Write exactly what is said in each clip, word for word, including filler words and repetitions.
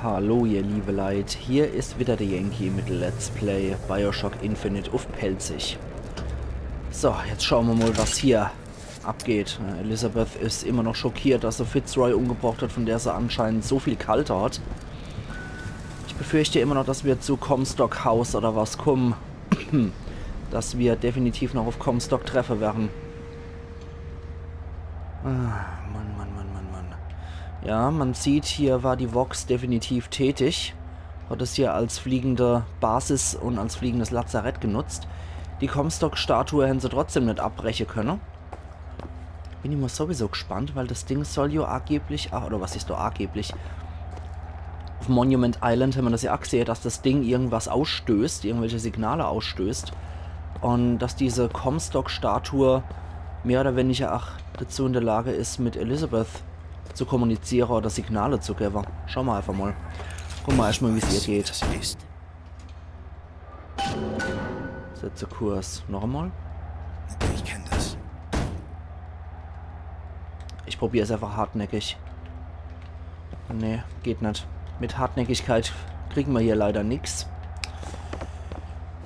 Hallo ihr liebe Leit, hier is wieder de Yankee mit Let's Play BioShock Infinite uff Pälzisch. So, jetzt schaue mer mol, was hier abgeht. Äh, Elizabeth is immer noch schockiert, dass se Fitzroy umgebracht hat, von der se anscheinend so viel g'halte hat. Ich befürchte immer noch, dass mer zu Comstock House oder was kumme. Dass mer definitiv noch uff Comstock treffe werre. Ah, Mann, Mann, Mann, Mann, Mann. Ja, mer sieht, hier war die Vox definitiv tätig. Hat es hier als fliegende Basis und als fliegendes Lazarett genutzt. Die Comstock-Statue hän se trotzdem net abbreche könne. Bin ich mol sowieso gespannt, weil das Ding soll jo angeblich, ah, oder was is do angeblich? Uff Monument Island hämmer das jo ach gesehe, dass das Ding irgendwas ausstößt, irgendwelche Signale ausstößt. Und dass diese Comstock-Statue mehr oder weniger ach dazu in der Lage is, mit Elizabeth zu kommuniziere oder Signale zu gewwe. Schaue mer einfach mol. Gucke mer erscht mol, wie's ihr geht. Das ist. Setze Kurs. Noch emol? Ich kenne das. Ich probier's einfach hartnäckig. Nee, geht net. Mit Hartnäckigkeit kriege mer hier leider nix.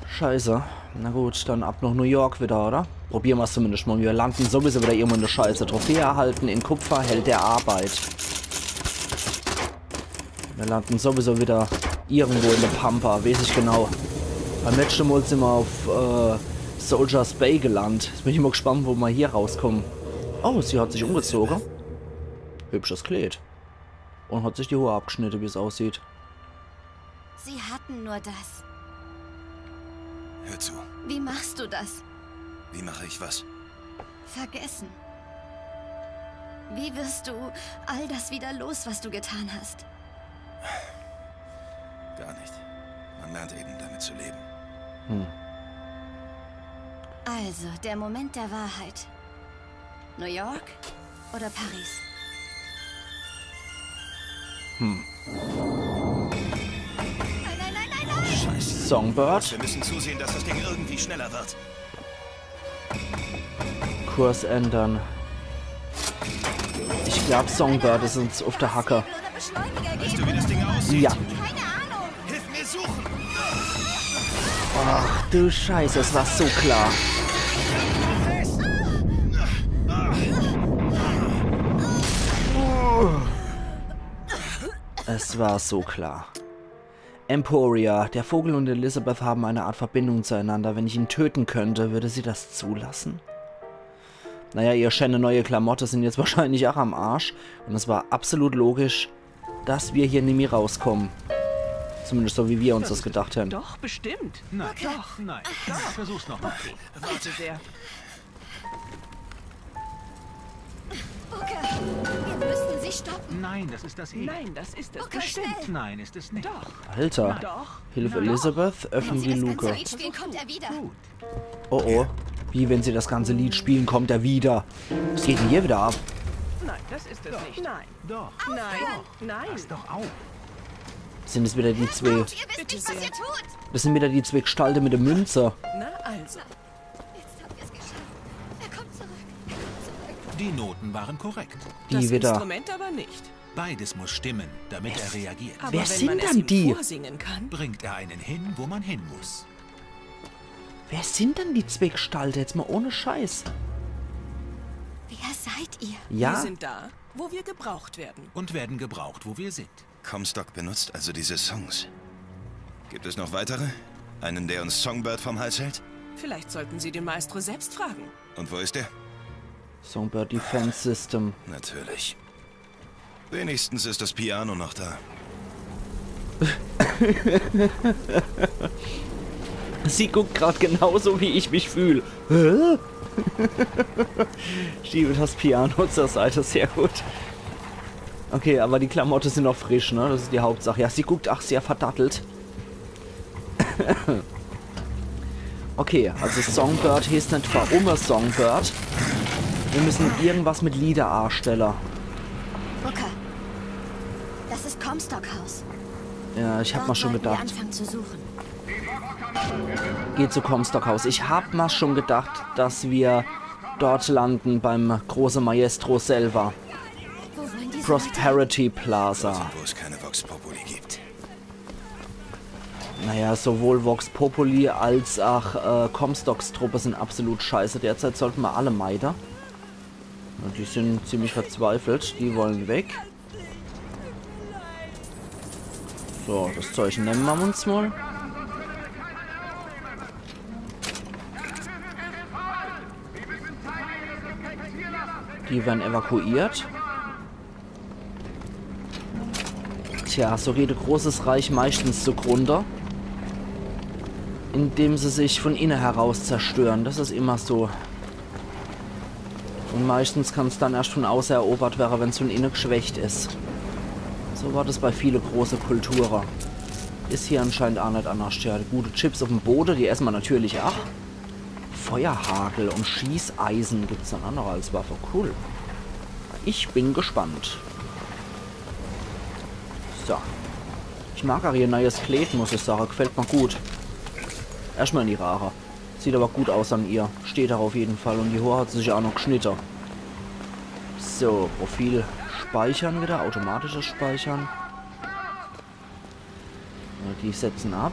Scheiße. Na gut, dann ab noch New York wieder, oder? Probiere mer's zumindest mol. Mer lande sowieso wieder irgendwo in der Scheiße. Trophäe erhalten in Kupfer, Held der Arbeit. Mer lande sowieso wieder irgendwo in der Pampa, weeß ich genau. Beim letschte Mol sin mer uff äh, Soldier's Bay gelandt. Jetzt bin ich mol gespannt, wo mer hier rauskomme. Oh, sie hat sich umgezoge. Hübsches Kleed. Und hat sich die Hoor abgeschnitte, wie's aussieht. Sie hatten nur das. Hör zu. Wie machst du das? Wie mache ich was? Vergessen. Wie wirst du all das wieder los, was du getan hast? Gar nicht. Man lernt eben damit zu leben. Also, der Moment der Wahrheit. New York oder Paris? Scheiße. Songbird. Wir müssen zusehen, dass das Ding irgendwie schneller wird. Kurs ändern. Ich glaub, Songbird is uns uff der Hacke. Weißt du, wie das Ding aussieht? Ja. Hilf mir suchen. Ach du Scheiße, es war so klar. Es war so klar. Emporia, der Vogel und Elizabeth haben eine Art Verbindung zueinander. Wenn ich ihn töten könnte, würde sie das zulassen? Naja, ihr schäne neue Klamotte sin jetzt wahrscheinlich ach am Arsch. Und es war absolut logisch, dass mer hier nimmi rauskomme. Zumindest so, wie mer uns das gedacht hän. Doch, bestimmt. Nein, doch, nein. Doch, versuch's nochmal. Bitte sehr. Booker, wir müssen sie stoppen. Nein, das ist das Ende. Nein, das ist es Booker, bestimmt. Schnell. Nein, ist es nicht. Doch. Alter, Doch. hilf Nein. Elizabeth, öffne Wenn sie die das Ganze Luke. Lied spielen, kommt er wieder. Gut. Oh oh. Wie, wenn sie das ganze Lied spielen, kommt er wieder? Was geht denn hier wieder ab? Nein, das ist es nicht. Nein. Doch. Nein. Nein. Pass doch auf. Sin es wieder die zwee? Ihr wisst nicht, was ihr tut. Das sin wieder die zwee Gestalte mit der Münze. Na also. Jetzt habt ihr es geschafft. Er kommt zurück. Er kommt zurück. Die Noten waren korrekt. Die Das wieder. Instrument aber nicht. Beides muss stimmen, damit er reagiert. Aber Wer wenn sind man es dann ihm die? Vorsingen kann. Bringt er einen hin, wo man hin muss. Wer sin denn die zwee Gestalte? Jetzt mol ohne Scheiß. Wer seid ihr? Ja? Wir sind da, wo wir gebraucht werden. Und werden gebraucht, wo wir sind. Comstock benutzt also diese Songs. Gibt es noch weitere? Einen, der uns Songbird vom Hals hält? Vielleicht sollten Sie den Maestro selbst fragen. Und wo ist er? Songbird Defense System. Natürlich. Wenigstens ist das Piano noch da. Sie guckt grad genauso, wie ich mich fühl. Hä? Schiebe das Piano zur Seite, sehr gut. Okay, aber die Klamotte sin noch frisch, ne? Das is die Hauptsach. Ja, sie guckt ach sehr verdattelt. Okay, also Songbird heeßt net für umme Songbird. Mir müssen irgendwas mit Lieder aastelle. Booker, das ist Comstock House. Ja, ich hab Dort mal schon sollten wir gedacht. Anfangen zu suchen. Geh zu Comstock House. Ich hab mal schon gedacht, dass wir dort landen beim große Maestro selber. Wo wollen die Prosperity Plaza. Wo es keine Vox Populi gibt. Naja, sowohl Vox Populi als auch äh, Comstocks Truppe sind absolut scheiße. Derzeit sollten wir alle meide. Und die sind ziemlich verzweifelt. Die wollen weg. So, das Zeug nehmen wir uns mal. Die werden evakuiert. Tja, so geht ein großes Reich meistens zugrunde, indem sie sich von innen heraus zerstören. Das ist immer so. Und meistens kann's dann erst von außen erobert werden, wenn's von innen geschwächt ist. So war das bei viele große Kulturen. Ist hier anscheinend auch nicht anders. Tja, gute Chips auf dem Boden, die essen wir natürlich auch. Feuerhagel und Schießeisen gibt's dann auch noch als Waffe. Cool. Ich bin gespannt. So. Ich mag auch ihr neues Kleid, muss ich sagen. Gefällt mir gut. Erstmal in die Rare. Sieht aber gut aus an ihr. Steht auch auf jeden Fall. Und die Hoor hat sich auch noch geschnitten. So, Profil speichern wieder. Automatisches Speichern. Ja, die setzen ab.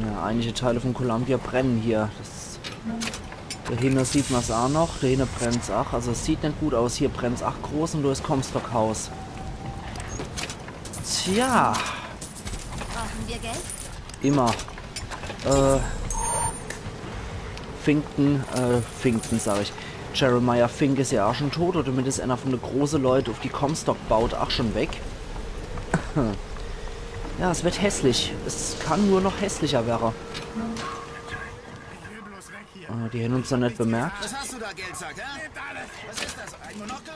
Ja, einige Teile von Columbia brennen hier. Das, da hinten sieht man's auch noch. Da hinten brennt's auch. Also es sieht nicht gut aus. Hier brennt's auch groß und da ist Comstock House. Tja. Brauchen wir Geld? Immer. Äh, Finkton, äh, Finkton sag ich. Jeremiah Fink ist ja auch schon tot, oder zumindest einer von den großen Leuten, auf die Comstock baut, auch schon weg. Ja, es wird hässlich. Es kann nur noch hässlicher werden. Äh, die haben uns noch nicht bemerkt. Was hast du da, Geldsack, hä? Was ist das? Ein Monokel?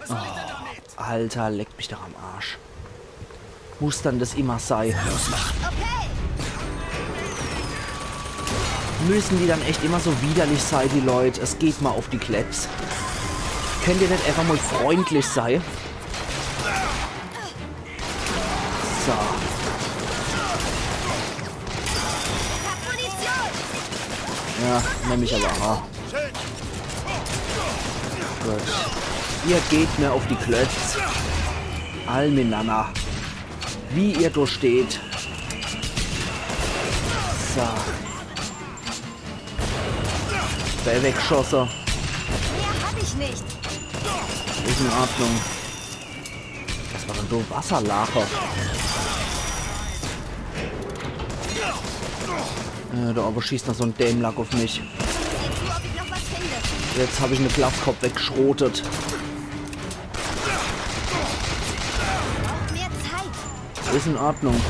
Was soll ich denn damit? Alter, leck mich doch am Arsch. Muss dann das immer sei? Müssen die dann echt immer so widerlich sei, die Leute? Es geht mal auf die Kletz. Könnt ihr nicht einfach mal freundlich sei? So. Ja, nemm ich aber auch. Gut. Ihr geht mir auf die Klötz. All miteinander. Wie ihr da steht. So. Wer weggeschossen? Mehr hab ich nicht. Ist in Ordnung. Was war denn da? Wasserlache. Äh, da oben schießt noch so ein Dämlack auf mich. Sieh zu, ob ich noch was finde. Jetzt hab ich einen Glatzkopf weggeschrotet. Brauch mehr Zeit. Ist in Ordnung.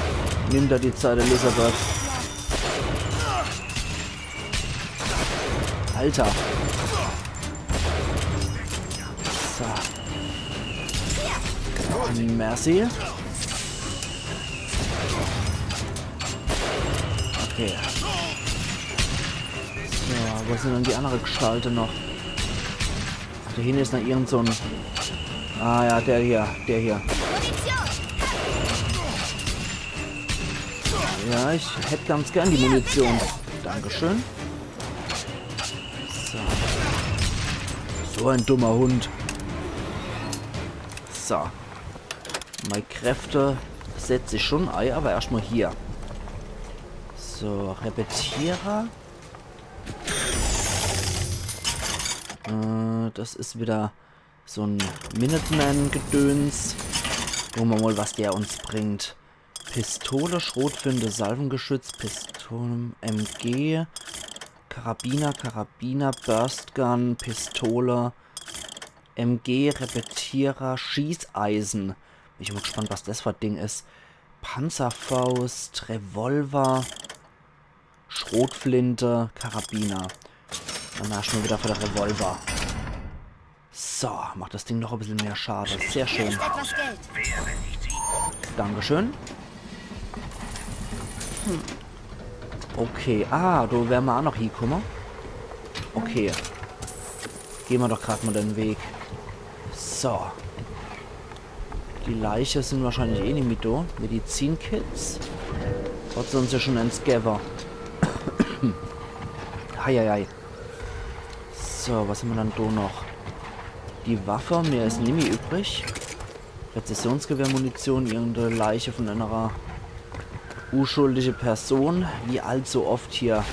Nimm dir die Zeit, Elisabeth. Alter. So. Merci. Okay. So, wo sind denn die anderen Gestalte noch? Ach, da hinten ist noch irgend so ein... Ah ja, der hier, der hier. Ja, ich hätte ganz gern die Munition. Dankeschön. So. So ein dummer Hund. So. Meine Kräfte setze ich schon ei, aber erstmal hier. So, Repetierer. Äh, das ist wieder so ein Minuteman-Gedöns. Gucken wir mal, was der uns bringt. Pistole, Schrotflinte, Salvengeschütz, Pistole, M G, Karabiner, Karabiner, Burstgun, Pistole, M G, Repetierer, Schießeisen. Bin ich mal gespannt, was das für ein Ding ist. Panzerfaust, Revolver, Schrotflinte, Karabiner. Dann erstmal wieder für den Revolver. So, macht das Ding noch ein bisschen mehr Schade. Sehr schön. Hier ist etwas Geld. Dankeschön. Hm. Okay, ah, da wären wir auch noch hingekommen. Okay. Gehen wir doch gerade mal den Weg. So. Die Leiche sind wahrscheinlich eh nicht mehr da. Medizinkits. Hat sie uns ja schon eins gegeben. Heieiei. So, was haben wir dann da noch? Die Waffe, mehr is nimmi übrig. Präzisionsgewehrmunition, irgendeine Leiche von einer uschuldige Person, wie allzu oft hier.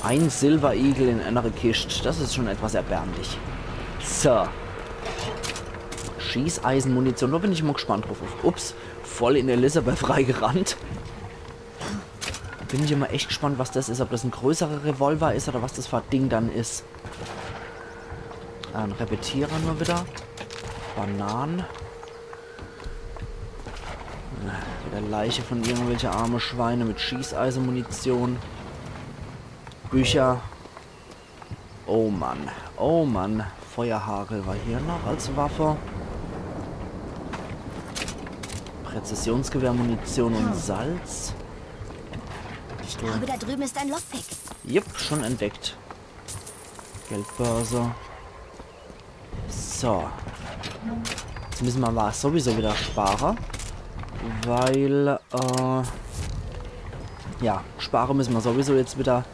Ein Silver Eagle in einer Kischt, das is schon etwas erbärmlich. So. Schießeisenmunition, da bin ich immer gespannt drauf. Ups, voll in Elizabeth reingerannt. Da bin ich immer echt gespannt, was das is, ob das ein größerer Revolver is oder was das für ein Ding dann is. Ah, ein Repetierer nur wieder. Bananen. Wieder Leiche von irgendwelche arme Schweine mit Schießeisemunition. Bücher. Oh Mann, oh Mann. Feuerhagel war hier noch als Waffe. Präzisionsgewehrmunition und Salz. Ich glaube, da drüben ist ein Lockpick. Jupp, schon entdeckt. Geldbörse. So. Jetzt müssen wir aber sowieso wieder sparen. Weil, äh, ja, sparen müssen wir sowieso jetzt wieder.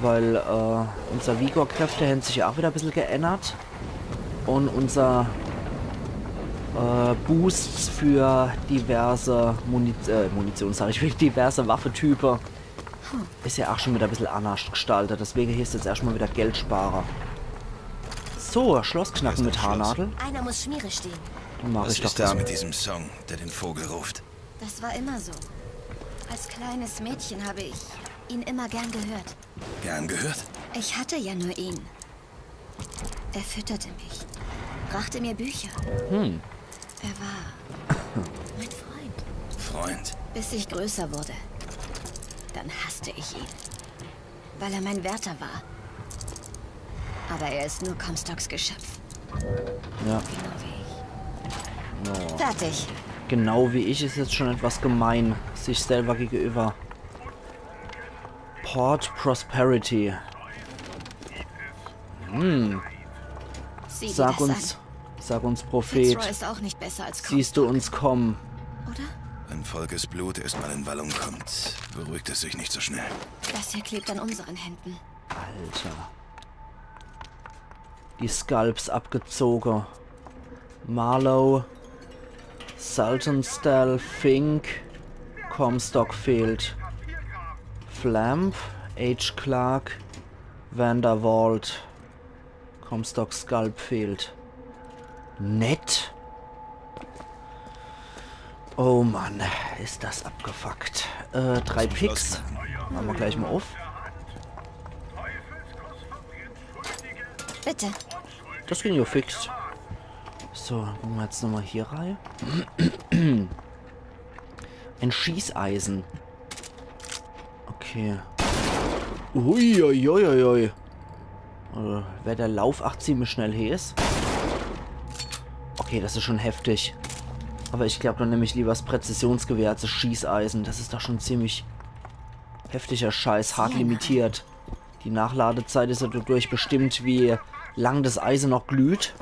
Weil, äh, unser Vigor-Kräfte haben sich ja auch wieder ein bisschen geändert. Und unser, äh, Boosts für diverse Muni äh, Munition, sag ich, für diverse Waffetypen is ja auch schon wieder ein bisschen anders gestaltet. Deswegen hier is jetzt erstmal wieder Geld sparen. So, Schloss knacken mit Haarnadel. Einer muss Schmiere stehlen. Mach Was ich doch ist das gern. Mit diesem Song, der den Vogel ruft? Das war immer so. Als kleines Mädchen habe ich ihn immer gern gehört. Gern gehört? Ich hatte ja nur ihn. Er fütterte mich, brachte mir Bücher. Er war mein Freund, Freund. Bis ich größer wurde. Dann hasste ich ihn, weil er mein Wärter war. Aber er ist nur Comstocks Geschöpf. Ja. Genau wie ich. No. Fertig. Genau wie ich is jetzt schon etwas gemein, sich selber gegenüber. Port Prosperity. Sieh dir Sag das uns, an. sag uns, Prophet, Fitzroy ist auch nicht besser als siehst du Comstock, uns kommen? Oder? Wenn Volkes Blut erstmal in Wallung kommt, beruhigt es sich nicht so schnell. Das hier klebt an unseren Händen. Alter. Die Scalps abgezogen. Marlowe, Saltonstall, Fink, Comstock fehlt. Flamb, H. Clark, Vanderwalt. Comstock Scalp fehlt. Nett. Oh Mann, is das abgefuckt. Äh, drei Picks. Machen wir gleich mal auf. Bitte. Das ging ja fix. So, dann gucken wir jetzt nochmal hier rein. Ein Schießeisen. Okay. Uiuiuiui. Äh, wär der Lauf ach ziemlich schnell hees. Okay, das is schon heftig. Aber ich glaub, dann nehm ich lieber das Präzisionsgewehr als das Schießeisen. Das is doch schon ziemlich heftiger Scheiß, hart limitiert. Die Nachladezeit is ja dadurch bestimmt, wie lang das Eisen noch glüht.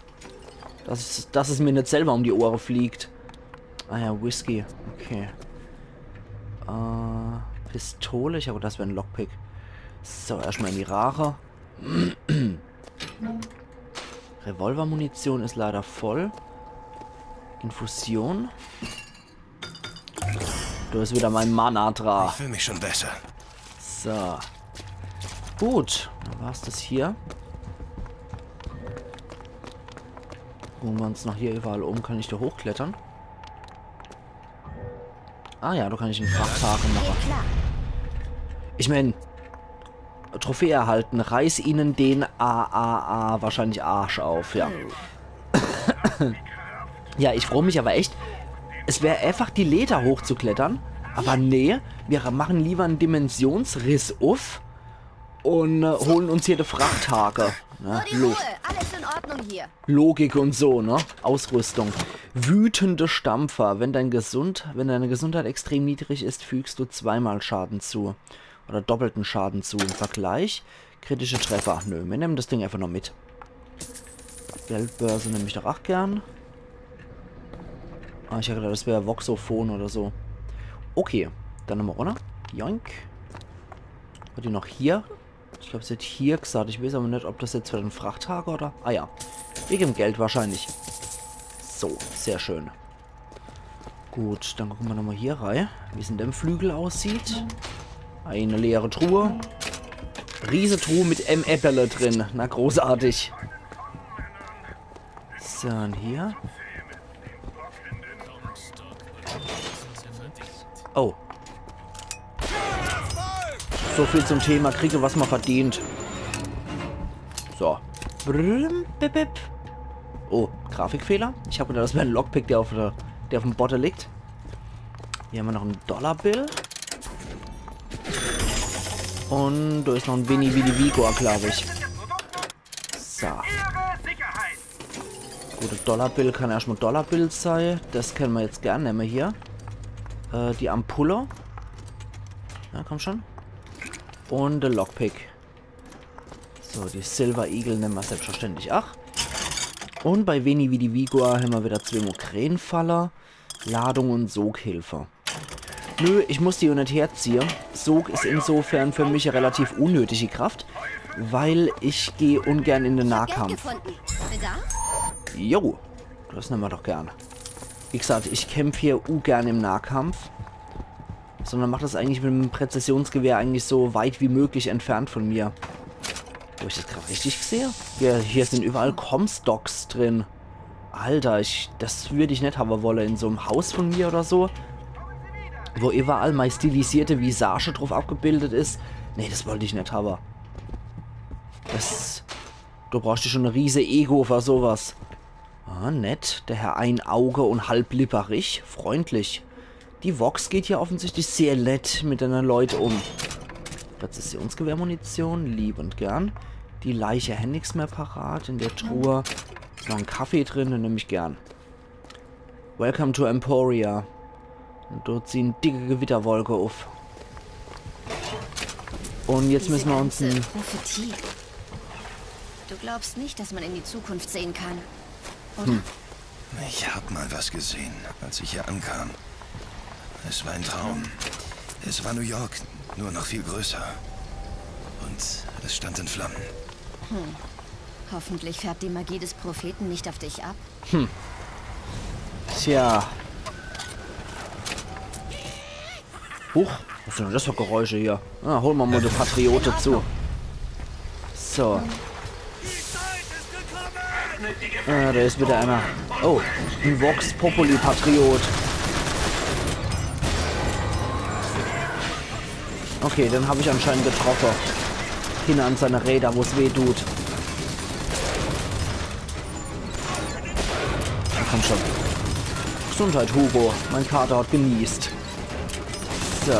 Dass, dass es mir net selber um die Ohre fliegt. Ah ja, Whisky. Okay. Äh, Pistole. Ich hab gedacht, das wär en Lockpick. So, erstmal in die Rare. Revolvermunition is leider voll. Infusion. Do is wieder mein Mana dra. Ich fühle mich schon besser. So. Gut, dann war's das hier. Gucken wir uns noch hier überall um. Kann ich da hochklettern? Ah ja, da kann ich en Frachthaken machen. Geht klar. Ich mein, Trophäe erhalten, reiß ihnen den A A A wahrscheinlich Arsch auf, ja. Ja, ich freu mich aber echt. Es wär einfach die Leiter hochzuklettern, aber nee, wir machen lieber en Dimensionsriss uff und äh, holen uns hier de Frachthake. Ne? Nur die Lo- Ruhe. Alles in Ordnung hier. Logik und so, ne? Ausrüstung. Wütende Stampfer. Wenn dein Gesund, wenn deine Gesundheit extrem niedrig ist, fügst du zweimal Schaden zu. Oder doppelten Schaden zu im Vergleich. Kritische Treffer. Nö, wir nehmen das Ding einfach noch mit. Geldbörse nehm ich doch ach gern. Ah, ich hab gedacht, das wär Voxophon oder so. Okay, dann nochmal runter. Joink. Hat die noch hier? Ich glaub, sie hat hier gesagt. Ich weiß aber net, ob das jetzt für den Frachthake oder... Ah ja. Wege dem Geld wahrscheinlich. So, sehr schön. Gut, dann gucke mer nochmal hier rei, wie's in dem Flügel aussieht. Eine leere Truhe. Riese Truhe mit M Äppele drin. Na, großartig. So, und hier. Oh. So viel zum Thema kriege, was man verdient. So. Brrm, bip, bip. Oh, Grafikfehler. Ich hab gedacht, das wär ein Lockpick, der auf der, der auf dem Botte liegt. Hier haben wir noch einen Dollar Bill. Und da ist noch ein Veni Vidi Vigor, glaube ich. So. Gut, der Dollar Bill kann erstmal Dollar Bill sein. Das können wir jetzt gern nehmen hier. Äh, die Ampulle. Na, komm schon. Und der Lockpick. So, die Silver Eagle nehmen wir selbstverständlich auch. Und bei Veni Vidi Vigor haben wir wieder zwei Migränefaller, Ladung und Soghilfe. Nö, ich muss die ja nicht herziehe. Sog ist insofern für mich eine relativ unnötige Kraft, weil ich gehe ungern in den Nahkampf. Gefunden. Bedarf? Jo, das nehmen wir doch gern. Wie gesagt, ich kämpfe hier ungern im Nahkampf, sondern mache das eigentlich mit dem Präzisionsgewehr eigentlich so weit wie möglich entfernt von mir. Hab ich das gerade richtig gesehen? Hier, hier sind überall Comstocks drin. Alter, ich, das würde ich nicht haben wollen in so einem Haus von mir oder so, wo überall mein stilisierte Visage drauf abgebildet ist. Nee, das wollte ich nicht haben. Das, du brauchst schon ein riese Ego für sowas. Ah, nett. Der Herr Einauge und halblipperig. Freundlich. Die Vox geht hier offensichtlich sehr nett mit den Leuten um. Präzisionsgewehrmunition, lieb und gern. Die Leiche hat nix mehr parat. In der Truhe ist noch ein Kaffee drin, den nehme ich gern. Welcome to Emporia. Und dort ziehen dicke Gewitterwolke auf. Und jetzt müssen wir uns ein Prophetie. Du glaubst nicht, dass man in die Zukunft sehen kann, oder? Hm. Ich hab mal was gesehen, als ich hier ankam. Es war ein Traum. Es war New York, nur noch viel größer. Und es stand in Flammen. Hm. Hoffentlich färbt die Magie des Propheten nicht auf dich ab. Hm. Tja. Huch, was sind denn das für Geräusche hier? Ah, holen wir mal die Patriote zu. So. Ah, da ist wieder einer. Oh, ein Vox Populi Patriot. Okay, den habe ich anscheinend getroffen. Hin an seine Räder, wo es weh tut. Na komm schon. Gesundheit, Hugo. Mein Kater hat genießt. So.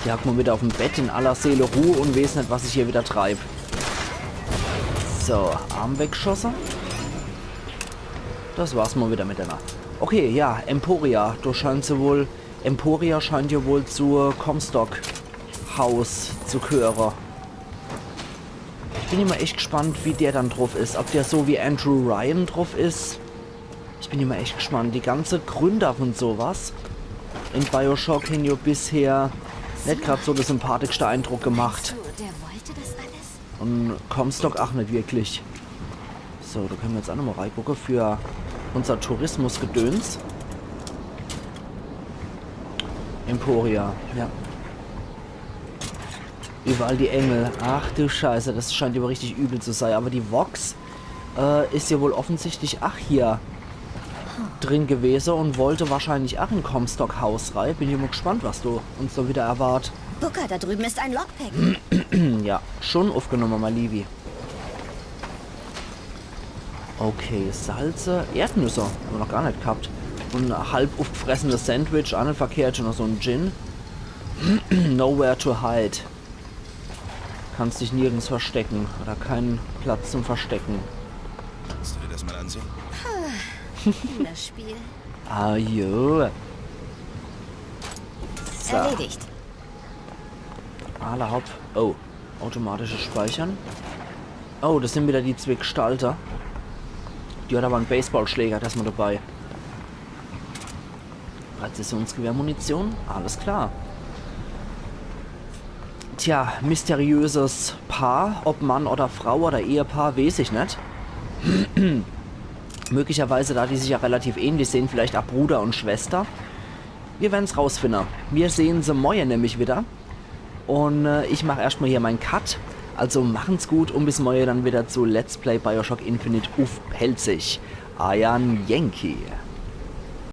Ich hock mal wieder auf dem Bett in aller Seele Ruhe und weiß nicht, was ich hier wieder treib. So, Arm weggeschossen. Das war's mal wieder mit einer. Okay, ja, Emporia. Da scheint sie wohl, Emporia scheint ja wohl zur Comstock House zu gehören. Ich bin immer echt gespannt, wie der dann drauf ist. Ob der so wie Andrew Ryan drauf ist. Ich bin immer echt gespannt. Die ganze Gründer von sowas in Bioshock haben ja bisher nicht grad so den sympathischsten Eindruck gemacht. Du, der wollte das alles? Und Comstock auch nicht wirklich. So, da können wir jetzt auch nochmal reingucken für unser Tourismusgedöns. Emporia, ja. Überall die Engel. Ach du Scheiße, das scheint aber richtig übel zu sein. Aber die Vox, äh, ist ja wohl offensichtlich ach hier drin gewesen und wollte wahrscheinlich ach in Comstock House rein. Bin ich mal gespannt, was du uns da wieder erwartet. Booker, da drüben ist ein Lockpick. Ja, schon aufgenommen, mein Liebi. Okay, Salze, Erdnüsse. Haben wir noch gar nicht gehabt. Und ein halb aufgefressenes Sandwich, auch nicht verkehrt. Und noch so ein Gin. Nowhere to hide. Kannst dich nirgends verstecken. Oder keinen Platz zum Verstecken. Kannst du dir das mal ansehen? Das Spiel. Ah, jo. So. Erledigt. Alla hopp. Oh. Automatisches Speichern. Oh, das sind wieder die zwei Gestalter. Die hat aber einen Baseballschläger, das mal dabei. Präzisionsgewehrmunition, alles klar. Tja, mysteriöses Paar, ob Mann oder Frau oder Ehepaar, weeß ich net. Möglicherweise, da die sich ja relativ ähnlich sehn, vielleicht ach Bruder und Schwester. Mir werden's rausfinne. Mir sehn se moie nämlich wieder. Und äh, ich mach erscht mal hier mein Cut. Also machen's gut und bis moie dann wieder zu Let's Play Bioshock Infinite uff Pälzisch. Eier Yankee.